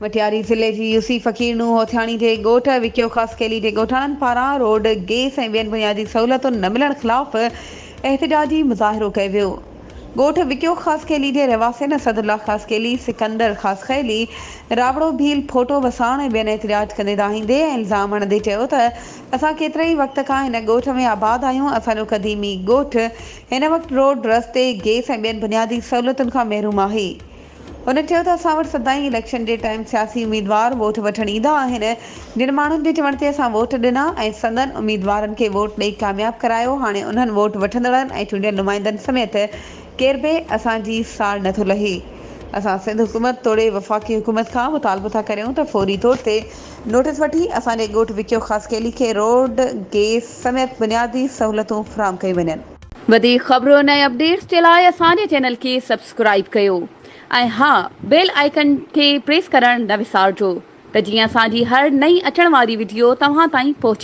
مٽياري ضلعي جي يوسي فقير نوح هوٿياڻي جي ڳوٺ وڪيو خاصخيلي جي ڳوٺاڻن پاران روڊ، گيس ۽ ٻين بنيادي سهولتن نه ملڻ خلاف احتجاجي مظاهرو ڪيو ويو. ڳوٺ وڪيو خاصخيلي جي رهواسين اسد الله خاصخيلي، سڪندر خاصخيلي، راوڙو ڀيل، ڦوٽو وساڻ ۽ ٻين احتجاج ڪندي دانهيندي ۽ الزام هڻندي چيو ته اسان ڪيتري ئي وقت کان هن ڳوٺ ۾ آباد آهيون، اسان جو قديمي ڳوٺ هن وقت روڊ، رستي، گيس ۽ ٻين بنيادي سهولتن کان محروم آهي. هن چيو ته اسان وٽ سدائين اليڪشن جي ٽائيم سياسي اميدوار ووٽ وٺڻ ايندا آهن، جن ماڻهن جي چوڻ تي اسان ووٽ ڏنا ۽ سندن اميدوارن کي ووٽ ڏئي ڪامياب ڪرايو، هاڻي انهن ووٽ وٺندڙن ۽ چونڊيل نمائندن سميت ڪير به اسان جي سار نٿو لهي. اسان سنڌ حڪومت توڙي وفاقي حڪومت کان مطالبو ٿا ڪريون ته فوري طور تي نوٽيس وٺي اسان جي ڳوٺ وڪيو خاصخيلي کي روڊ، گيس سميت بنيادي سهولتون فراهم ڪيون وڃن. وڌيڪ خبرن ۽ اپڊيٽس جي لاء اسان جي چينل کي سبسڪرائيب ڪيو ۽ ها بيل آئيڪن کي پريس ڪرڻ نه وسارجو ته جيئن اسان جي هر نئين اچڻ واري وڊيو توهان تائين پهچي.